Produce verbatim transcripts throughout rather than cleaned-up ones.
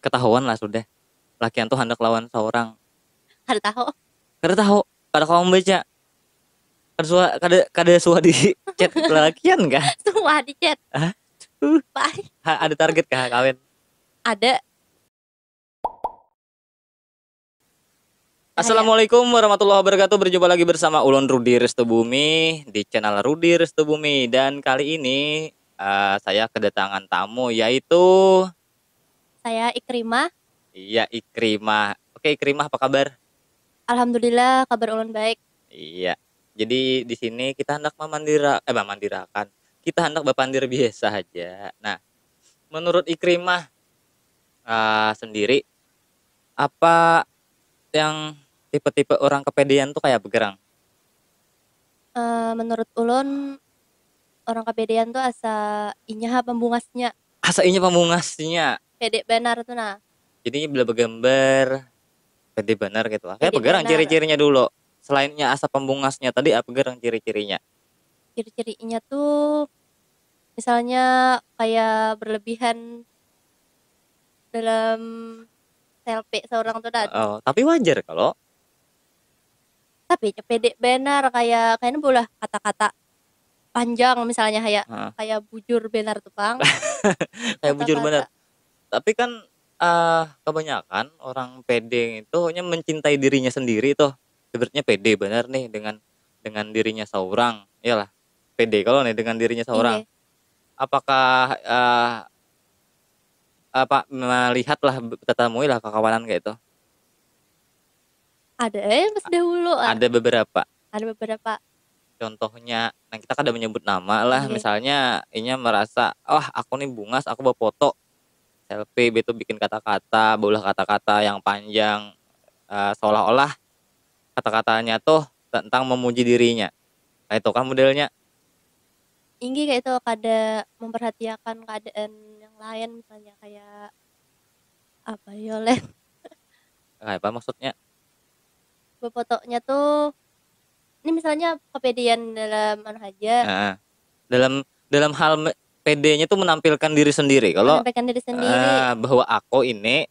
ketahuan lah sudah. Lakian tuh handak lawan seorang. Kada tahu. Kada tahu. Kada kawa membaca. Kada suah, kada, kada suah di chat lalakian kah? Suah di chat. Hah? Bye. Ha, ada target kah kawin? Ada. Assalamualaikum warahmatullahi wabarakatuh. Berjumpa lagi bersama ulun Rudi Restu Bumi di channel Rudi Restu Bumi. Dan kali ini uh, saya kedatangan tamu yaitu Saya Ikrimah. Iya, Ikrimah. Oke, Ikrimah, apa kabar? Alhamdulillah, kabar ulun baik. Iya. Jadi di sini kita hendak memandira eh memandirakan. Kita hendak bapandir biasa aja. Nah, menurut Ikrimah uh, sendiri apa yang tipe-tipe orang kepedean tuh kayak begerang? Uh, menurut ulun orang kepedean tuh asa inya ha pembungasnya. Asa inya pembungasnya. Pede benar tuh nah. Jadi bila begambar pede benar gitu lah. Kayak begerang ciri-cirinya dulu. Selainnya asa pembungasnya tadi apa gerang ciri-cirinya? Ciri-cirinya tuh misalnya kayak berlebihan dalam selfie seorang tuh dah. Oh, tapi wajar kalau. Tapi pede benar kayak kayaknya bolah kata-kata panjang misalnya kayak Heeh. Kayak bujur benar tuh pang. Kayak bujur benar. Tapi kan uh, kebanyakan orang pede itu hanya mencintai dirinya sendiri tuh. Sebenarnya pede benar nih dengan dengan dirinya seorang, iyalah, pede kalau nih dengan dirinya seorang. Iya. Apakah uh, apa melihat lah, tetemui lah kakawanan kayak itu? Ada eh pas dahulu ah. Ada beberapa. Ada beberapa. Contohnya, nah kita kada menyebut nama lah, Iya. Misalnya inya merasa, wah aku nih bungas, aku bafoto selfie, begitu bikin kata-kata, baulah kata-kata yang panjang, eh, seolah-olah kata-katanya tuh tentang memuji dirinya. Kayak itu kah modelnya? Inggi kayak itu kada memperhatiakan keadaan yang lain misalnya kayak apa yo leh. Kayak apa maksudnya? Befotoknya tuh ini misalnya kepedean dalam anu aja. Nah, dalam dalam hal me- pedenya tuh menampilkan diri sendiri. Kalau Menampilkan diri sendiri. Ah, bahwa aku ini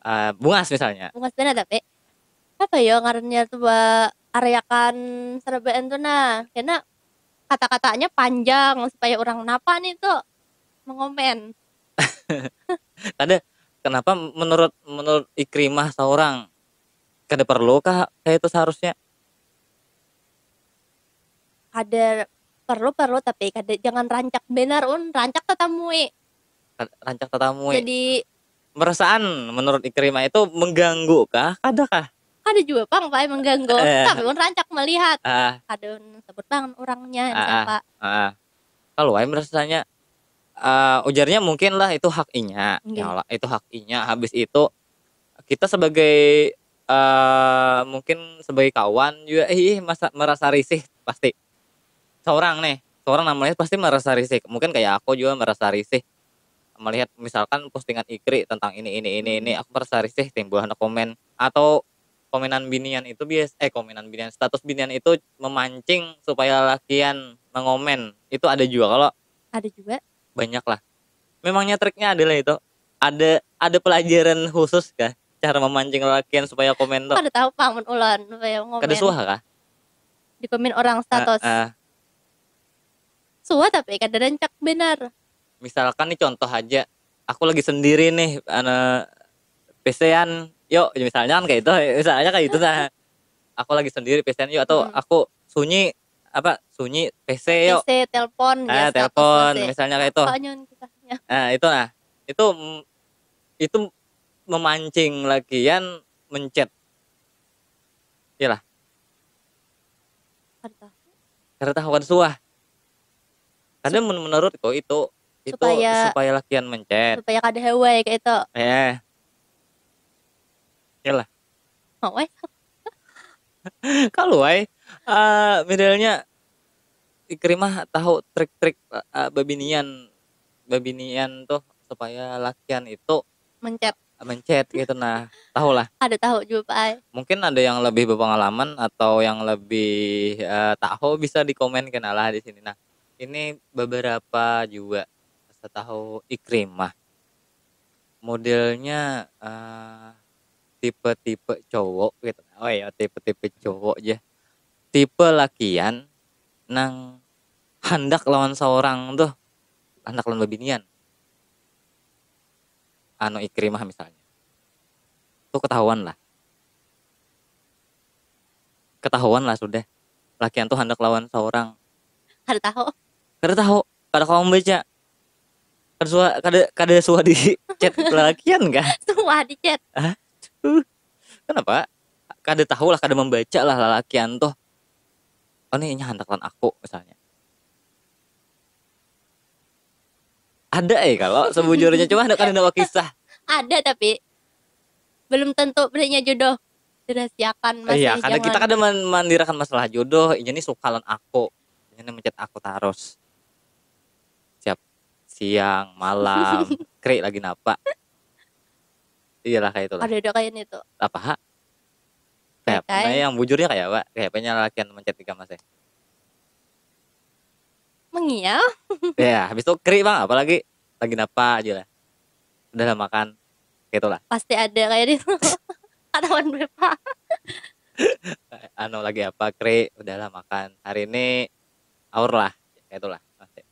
ah, bungas misalnya. Bungas benar tapi apa yo ngarannya tuh ba arayakan serabaan tuh nah karena kata-katanya panjang supaya orang napa nih tuh mengomen. Kada, kenapa menurut menurut Ikrimah seorang kada perlu kah kayak itu seharusnya? Kada perlu perlu tapi kada jangan rancak benar un rancak tetamui. Rancak tetamui. Jadi Merasaan menurut Ikrimah itu mengganggu kah? Kada kah? Kada juga pang pai mengganggu. Eh. Tapi un rancak melihat. Ah, Kada un sebut pang orangnya ah, siapa. Ah, ah. Kalau ai merasanya ah, ujarnya mungkin lah itu hak inya. Nggih. Ya Allah, itu hak inya. Habis itu kita sebagai eh mungkin sebagai kawan juga ih masa merasa risih pasti. Seorang nih, seorang namanya pasti merasa risih. Mungkin kayak aku juga merasa risih melihat misalkan postingan Ikri tentang ini ini ini ini aku merasa risih timbul ada komen atau komenan binian itu bias eh komenan binian status binian itu memancing supaya lakian mengomen itu ada juga kalau Ada juga. Banyak lah. Memangnya triknya adalah itu ada ada pelajaran khusus kah cara memancing lakian supaya komen tuh? Kada tahu pang mun ulun supaya ngomen. Kada suah kah? Di komen orang status. Ah, ah. Suah tapi kada rancak benar. Misalkan nih contoh aja, aku lagi sendiri nih, anu pesean, yuk misalnya kan kayak itu, misalnya kayak itu nah. Aku lagi sendiri pesean yuk atau Hmm. Aku sunyi apa sunyi P C yuk. P C telepon Ah, ya status telepon, masih. Misalnya kayak itu. Apa nyun kisahnya? Nah, itu nah. Itu itu memancing lakian mencet. Iyalah. Kada tahu. Kada tahu kada suah. Kada men- menurutku itu itu Supaya- supaya lakian mencet. Supaya kada hawai kayak itu. Eh. Iyalah. Hawai. Kalau ai eh misalnya Ikrimah tahu trik-trik eh, babinian babinian tuh supaya lakian itu Mencet. Mencet gitu nah. Tahu lah. Ada tahu juga ai. Mungkin ada yang lebih berpengalaman atau yang lebih eh, tahu bisa dikomen kena lah di sini. Nah, ini beberapa juga setahu Ikrimah. Modelnya uh, tipe-tipe cowok gitu. Oh ya, tipe-tipe cowok aja. Tipe lakian nang handak lawan seorang tuh, handak lawan bebinian. Anu Ikrimah misalnya. Tuh ketahuan lah. Ketahuan lah sudah. Lakian tuh handak lawan seorang. Kada tahu. Kada tahu. Kada kawa membaca. Kada suah, kada, kada suah di chat lalakian kah? Suah di chat. Hah? Uh, kenapa? Kada tahu lah, kada membaca lah lalakian tuh. Oh, ini inya handak lawan aku misalnya. Ada eh kalau sebujurnya, cuma ada kada ada kisah. Ada tapi belum tentu punya jodoh. Dirahasiakan masih. Iya, kada, kita kada man- mandirakan masalah jodoh. Inya nih suka lawan aku. Inya nih mencet aku terus. Siap siang, malam, kri lagi napa. Iyalah kayak itulah. Ada ada kayak itu. Apa ha? Kayak apa? Nah, yang bujurnya kayak apa? Kayak apanya lakian mencet ikam masih? Mengiau. Ya, habis itu kri bang, apalagi lagi napa aja lah. Udah lah makan, kayak itulah. Pasti ada kayak itu. Katahuan berapa? Anu lagi apa, kri, udah lah makan. Hari ini aur lah, kayak itulah. Masih.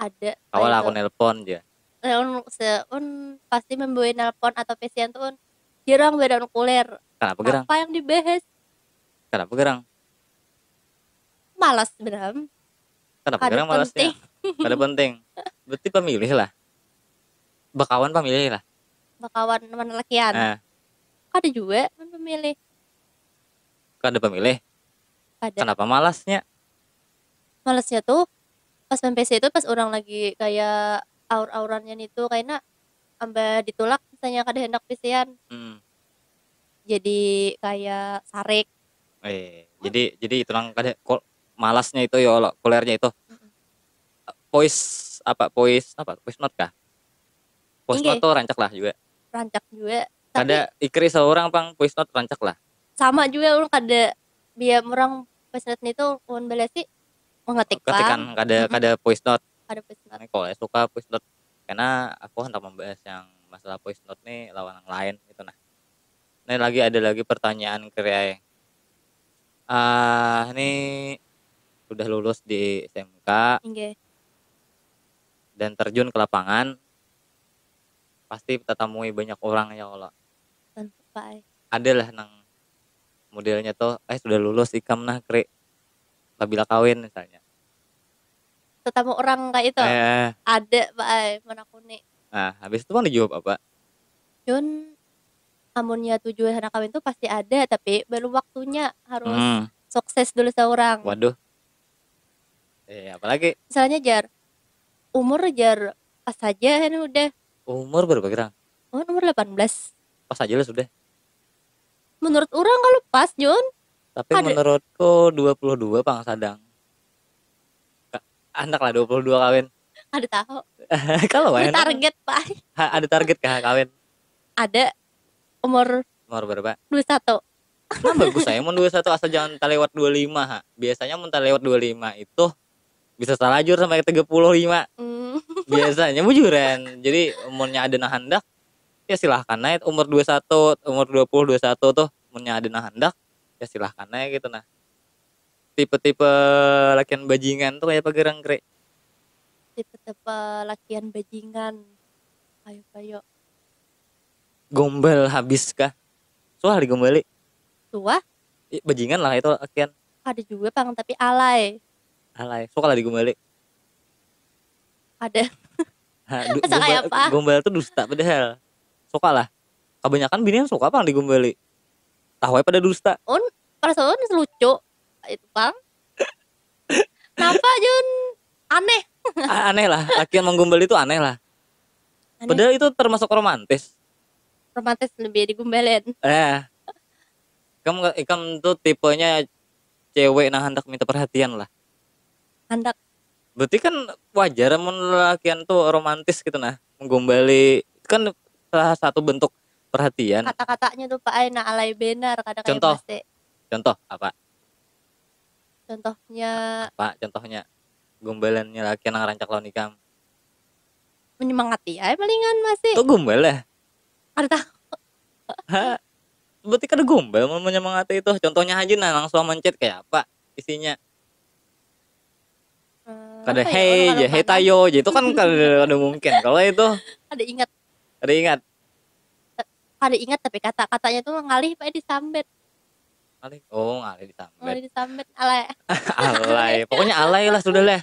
Ada. Kawa lah aku nelpon aja. Eh, un, se, un pasti membawa nelpon atau pesian tuh un. Jarang beda kuler. Kenapa gerang? Apa yang dibahas? Kenapa gerang? Malas benar. Kenapa gerang malasnya? Kada penting. Berarti pemilih lah. Bakawan pemilih lah. Bakawan mana lakian? Nah. Kada juga mana pemilih. Kada pemilih. Kada. Kenapa malasnya? Malasnya tuh pas main P C itu pas orang lagi kayak aur-aurannya itu kayaknya ambah ditulak misalnya kada hendak pisian. Hmm. Jadi kayak sarik. Eh, jadi jadi itu nang kada kol, malasnya itu ya Allah, kulernya itu. Mm-mm. Voice apa? Voice apa? Voice note kah? Voice note tuh rancak lah juga. Rancak juga. Kada ikri seorang pang voice note rancak lah. Sama juga orang kada biar orang voice note itu pun bela sih mengetik ketikan kada kada voice note. Kada voice note. Ini kalau suka voice note karena aku hendak membahas yang masalah voice note nih lawan yang lain itu nah. Ini lagi ada lagi pertanyaan keriai. Ah, ini sudah lulus di S M K. Inggih. Dan terjun ke lapangan pasti tatamui banyak orang ya Allah. Tentu, Pak. Ada lah nang modelnya tuh, eh sudah lulus ikam nah kri. Pabila kawin misalnya. Tetamu orang kayak itu. Eh. Ada, Pak, ay, menakuni. Nah, habis itu bang dijawab apa? Jun, amunnya tujuan anak kawin tuh pasti ada, tapi belum waktunya harus hmm. Sukses dulu seorang. Waduh. Eh, apalagi? Misalnya jar, umur jar pas saja kan udah. Umur berapa kira? Oh, umur delapan belas. Pas aja lah sudah. Menurut orang kalau pas, Jun. Tapi ada. Menurutku dua puluh dua pang sadang. Anak lah dua puluh dua kawin. Ada tahu. Kalau ada target, Pak. Ha, ada target kah kawin? Ada umur umur berapa? Dua satu. Nah, bagus saya mau dua satu asal jangan terlewat dua lima ha. Biasanya mau terlewat dua lima itu bisa salajur sampai tiga puluh lima. Hmm. Biasanya bujuran. Jadi umurnya ada nah handak ya silahkan naik umur dua satu, umur dua puluh dua satu tuh umurnya ada nah handak ya silahkan naik gitu nah. Tipe-tipe lakian bajingan tuh kayak apa gerang kre? Tipe-tipe lakian bajingan kayak kayak gombal habis kah? Suah digombali? Suah? Bajingan lah itu lakian. Ada juga pang tapi alay. Alay. Suka lah digombali. Ada. Ha, du, gombal, apa? Gombal tuh dusta padahal. Suka lah. Kebanyakan binian suka pang digombali. Tahu apa pada dusta. Un, perasaan lucu. Itu pang. Kenapa Jun? Aneh. Ah, aneh lah. Lakian menggombali itu aneh lah. Aneh. Padahal itu termasuk romantis. Romantis lebih digombalin. Eh. Kamu ikam tuh tipenya cewek nang handak minta perhatian lah. Handak. Berarti kan wajar mun lelakian tuh romantis gitu nah, menggombali kan salah satu bentuk perhatian. Kata-katanya tuh Pak Aina alay benar kada kayak Contoh. Pasti. Contoh apa? Contohnya apa? Contohnya gombalannya lelakian nang rancak lawan ikam. Menyemangati ai palingan masih. Tuh gombal lah. Ada tahu. Ha, berarti kada gombal mau menyemangati itu. Contohnya aja nah, langsung mencet kayak apa isinya. Eh, Kada apa ya, hey orang aja, hey panas. Tayo aja itu kan kada, kada mungkin. Kalau itu Ada ingat, ada ingat. ada ingat tapi kata-katanya tuh ngalih pak disambat. Alih, oh ngalih disambat. Ngalih disambat alay. Alay, pokoknya alay lah sudah lah.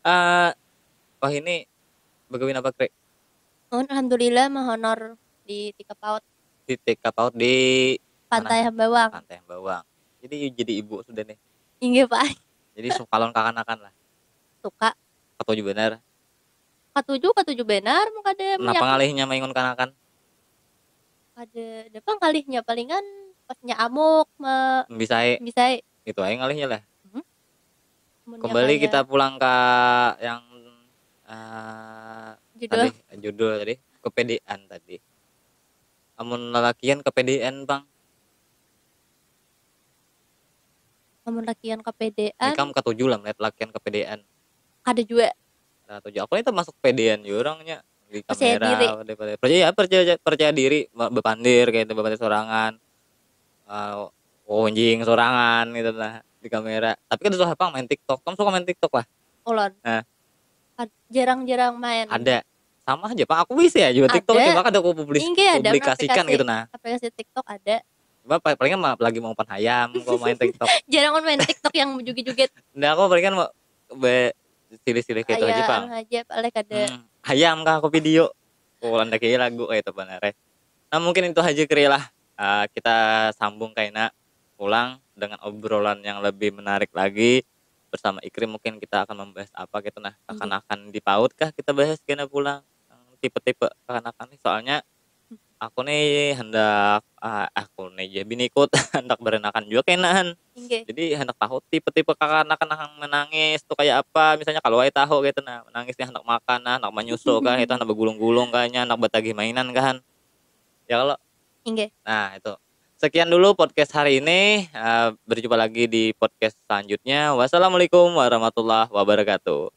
Eh, wah ini bagawi apa Kri? Nuhun, alhamdulillah mahonor di T K PAUD Di T K PAUD di Pantai Hambawang. Pantai Hambawang. Jadi jadi ibu sudah nih. Inggih pak. Jadi sukalon kakanakan lah. Suka. Katuju benar. Katuju, katuju benar mun kada Kenapa ngalihnya maingun kanakan? Kada, ada pang ngalihnya palingan pasnya amuk ma Bisa bisa itu aja ngalihnya lah. Mun Kembali nyamanya kita pulang ke yang eh, judul. Tadi judul tadi kepedean tadi. Amun lalakian kepedean bang. Amun lakian kepedean Ikam katuju lah melihat lakian kepedean. Kada jua. Nah, tujuh aku itu masuk pedean juga orangnya di Percaya kamera diri. Daripada percaya percaya percaya diri ba- bepandir kayak itu bepandir sorangan. Eh, wonjing sorangan gitu lah di kamera. Tapi kan susah pang main TikTok. Kamu suka main TikTok lah? Ulun. Nah. Kad- jarang-jarang main. Ada. Sama aja pak. Aku bisa ya juga TikTok Ada. Cuma kada aku publis Inggih, ada publikasikan aplikasi. Gitu nah. Aplikasi TikTok ada. Apa palingan mah lagi mau pan hayam kalau main TikTok. Jarang main TikTok yang jugi-jugi. Nah aku palingan mau be silih-silih kayak itu aja Aya pang. Anu aja paling kada. Hmm, hayam kah aku video. Oh, anda kayaknya lagu kayak itu benar ya. Nah mungkin itu aja kira lah. Ah, kita sambung kaina pulang dengan obrolan yang lebih menarik lagi bersama Ikrim. Mungkin kita akan membahas apa gitu nah. Iya. Akan akan di PAUD kah kita bahas kena pulang. Tipe-tipe kekanakan nih soalnya aku nih hendak ah, aku nih ya binikut hendak berenakan juga kenaan. Inggih. Jadi hendak tahu tipe-tipe kekanakan yang menangis tuh kayak apa. Misalnya kalau ai tahu gitu nah, menangisnya hendak makan nah, hendak menyusu kah itu hendak bergulung-gulung kayaknya hendak bertagih mainan kan. Ya kalau Inggih. Nah, itu. Sekian dulu podcast hari ini. Eh, berjumpa lagi di podcast selanjutnya. Wassalamualaikum warahmatullahi wabarakatuh.